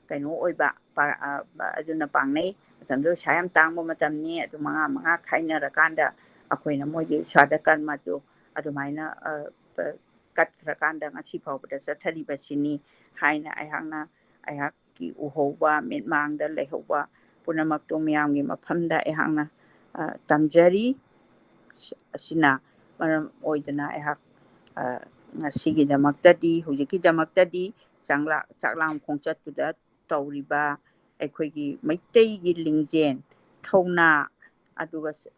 ꯀꯩꯅꯣ ꯑꯣꯏꯕ, ꯄꯥ-, ꯑ, ꯑꯗꯨꯅ ꯄꯥꯡꯅꯩ꯫ ꯃꯇꯝꯗꯨꯗ ꯄꯩꯁꯥ ꯌꯥꯝ ꯇꯥꯡꯕ ꯃꯇꯝꯅꯤ꯫ ꯑꯗꯨ ꯃꯉꯥ ꯃꯉꯥ ꯈꯥꯏꯅꯔꯀꯥꯟꯗ ꯑꯩꯈꯣꯏꯅ ꯃꯣꯏꯒꯤ ꯁ꯭ꯔꯥꯗ ꯀꯔꯃꯗꯨ ꯑꯗꯨꯃꯥꯏꯅ, ꯑ, ꯀꯠꯈ꯭ꯔꯀꯥꯟꯗ ꯉꯁꯤ ꯐꯥꯎꯕꯗ ꯆꯠꯊꯔꯤꯕꯁꯤꯅꯤ ꯍꯥꯏꯅ ꯑꯩꯍꯥꯛꯅ, ꯑꯩꯍꯥꯛꯀꯤ ꯎꯍꯧꯕ, ꯃꯤꯠꯃꯥꯡꯗ ꯂꯩꯍꯧꯕ ꯄꯨꯝꯅꯃꯛꯇꯨ ꯃꯤꯌꯥꯝꯒꯤ ꯃꯐꯝꯗ ꯑꯩꯍꯥꯛꯅ, ꯑ, ꯇꯝꯖꯔꯤ꯫ ꯑꯁꯤꯅ ꯃꯔꯝ ꯑꯣꯏꯗꯅ ꯑꯩꯍꯥꯛ, ꯑ, ꯉꯁꯤꯒꯤꯗꯃꯛꯇꯗꯤ, ꯍꯧꯖꯤꯛꯀꯤꯗꯃꯛꯇꯗꯤ ꯆꯥꯛꯂꯥ-, ꯆꯥꯛꯂꯥꯝ ꯈꯣꯡꯆꯠꯇꯨꯗ ꯇꯧꯔꯤꯕ ꯑꯩꯈꯣꯏꯒꯤ ꯃꯩꯇꯩꯒꯤ ꯂꯤꯡꯖꯦꯜ, ꯊꯧꯅꯥ, ꯑꯗꯨꯒ ꯁ-,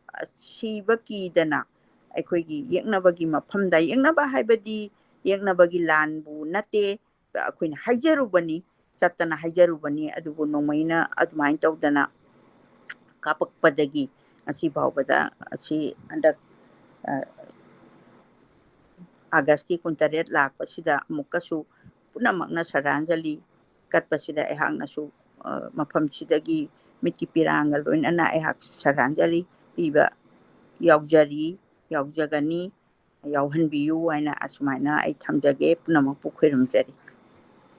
ꯁꯤꯕ ꯀꯤꯗꯅ ꯑꯩꯈꯣꯏꯒꯤ ꯌꯦꯛꯅꯕꯒꯤ ꯃꯐꯝꯗ, ꯌꯦꯛꯅꯕ ꯍꯥꯏꯕꯗꯤ ꯌꯦꯛꯅꯕꯒꯤ ꯂꯥꯟꯕꯨ ꯅꯠꯇꯦ, ꯑꯩꯈꯣꯏꯅ ꯍꯥꯏꯖꯔꯨꯕꯅꯤ, ꯆꯠꯇꯅ ꯍꯥꯏꯖꯔꯨꯕꯅꯤ, ꯑꯗꯨꯕꯨ ꯅꯣꯡꯃꯩꯅ ꯑꯗꯨꯃꯥꯏꯅ ꯇꯧꯗꯅ ꯀꯥꯞꯄꯛꯄꯗꯒꯤ ꯉꯁꯤ ꯐꯥꯎꯕꯗ ꯑꯁꯤ ꯍꯟꯗꯛ, ꯑ, ꯑꯥꯒꯁꯀꯤ ꯀꯨꯟꯇꯔꯦꯠ ꯂꯥꯛꯄꯁꯤꯗ ꯑꯃꯨꯛꯀꯁꯨ ꯄꯨꯝꯅꯃꯛꯅ ꯁ꯭ꯔꯗꯥꯟꯖꯂꯤ ꯀꯠꯄꯁꯤꯗ ꯑꯩꯍꯥꯛꯅꯁꯨ, ꯑ, ꯃꯐꯝꯁꯤꯗꯒꯤ ꯃꯤꯠꯀꯤ ꯄꯤꯔꯥꯡꯒ ꯂꯣꯏꯅꯅ ꯑꯩꯍꯥꯛ ꯁ꯭ꯔꯗꯥꯟꯖꯂꯤ ꯄꯤꯕ ꯌꯥꯎꯖꯔꯤ, ꯌꯥꯎꯖꯒꯅꯤ, ꯌꯥꯎꯍꯟꯕꯤꯌꯨ ꯍꯥꯏꯅ ꯑꯁꯨꯃꯥꯏꯅ ꯑꯩ ꯊꯝꯖꯒꯦ꯫ ꯄꯨꯝꯅꯃꯛꯄꯨ ꯈꯣꯏꯔꯨꯝꯖꯔꯤ꯫